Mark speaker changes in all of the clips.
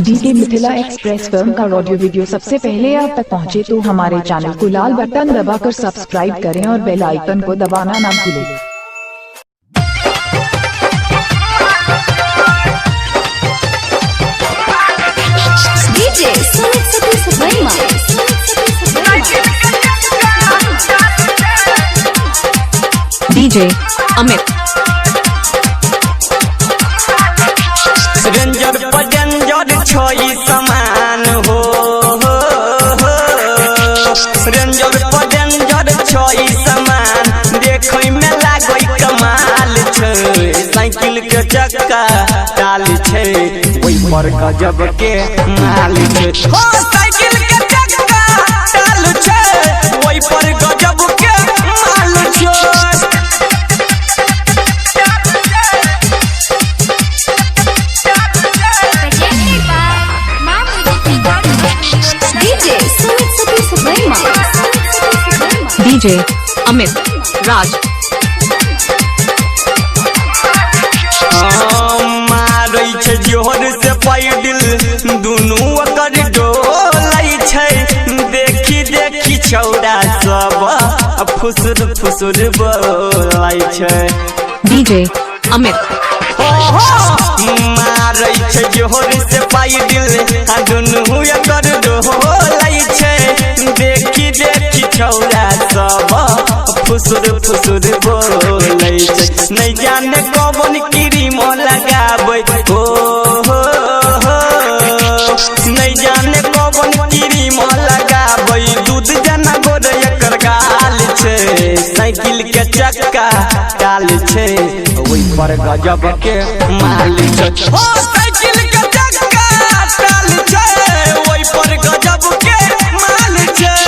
Speaker 1: DK Mithila express film का audio video सबसे पहले आप तक पहुंचे तो हमारे चैनल को लाल बटन दबाकर सब्सक्राइब करें और बेल आइकन को दबाना ना भूलें।
Speaker 2: DJ Sumit Sati Suprema.
Speaker 3: DJ Amit
Speaker 4: ranger पजंजर छोई समान हो, हो, हो। रेंजर पजंजर छोई समान देखै में लागै कमाल छै। साइकिल के चक्का टाल छै ओहि पर गजब के माल छै। हो साइकिल के चक्का टाल छै ओहि पर गजब के माल छै।
Speaker 2: DJ Sumit Sati Suprema.
Speaker 3: DJ Amit Raj
Speaker 4: मारै छै जोर से पैडिल दुनू ओकर डोलै छै। देखी देखी छौड़ा सब फुसुर फुसुर बोलै छै।
Speaker 3: DJ Amit
Speaker 4: मारै छै जोर से पैडिल दुनू ओकर डोलै छै। देखी देखी छौड़ा सब फुसुर फुसुर बोलै छै। नहीं जाने कौन क्रीम लगाबै हो, हो, हो। नहीं जाने कौन क्रीम लगाबै दूध जना गोर एकर गाल छै। साइकिल के चक्का टाल छै ओहि पर गजब के माल छै। हो साइकिल के चक्का टाल छै ओहि पर गजब के माल छै।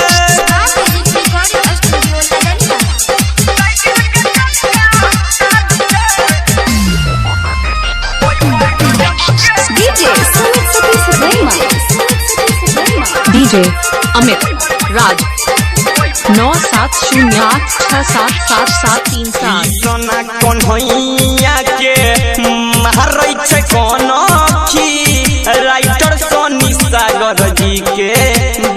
Speaker 2: DJ Sumit Sati Suprema.
Speaker 3: DJ Amit Raj 9 7 0 8 6 7 7 7 3 7
Speaker 4: सोना कन्हैया के मारै छै कनखी। राइटर सोनी सागर जी के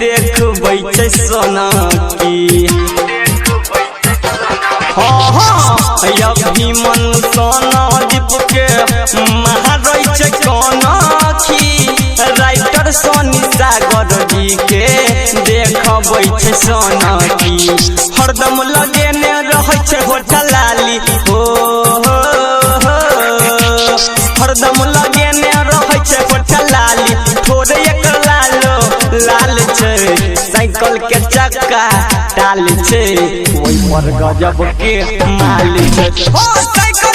Speaker 4: देखबै छै सोनकी। अभिमन सोना दीप के मारै छै कनखी। राइटर सोनी सागर जी के देखबै छै सोनकी। हरदम लगेने रहै छै होठल लाली हो, हो, हो। हरदम लगेने रहै छै होठल लाली थोड़े एकर लालो लाल छै। साइकिल के चक्का टाल छै ओहि पर गजब के माल छै। हो साइकिल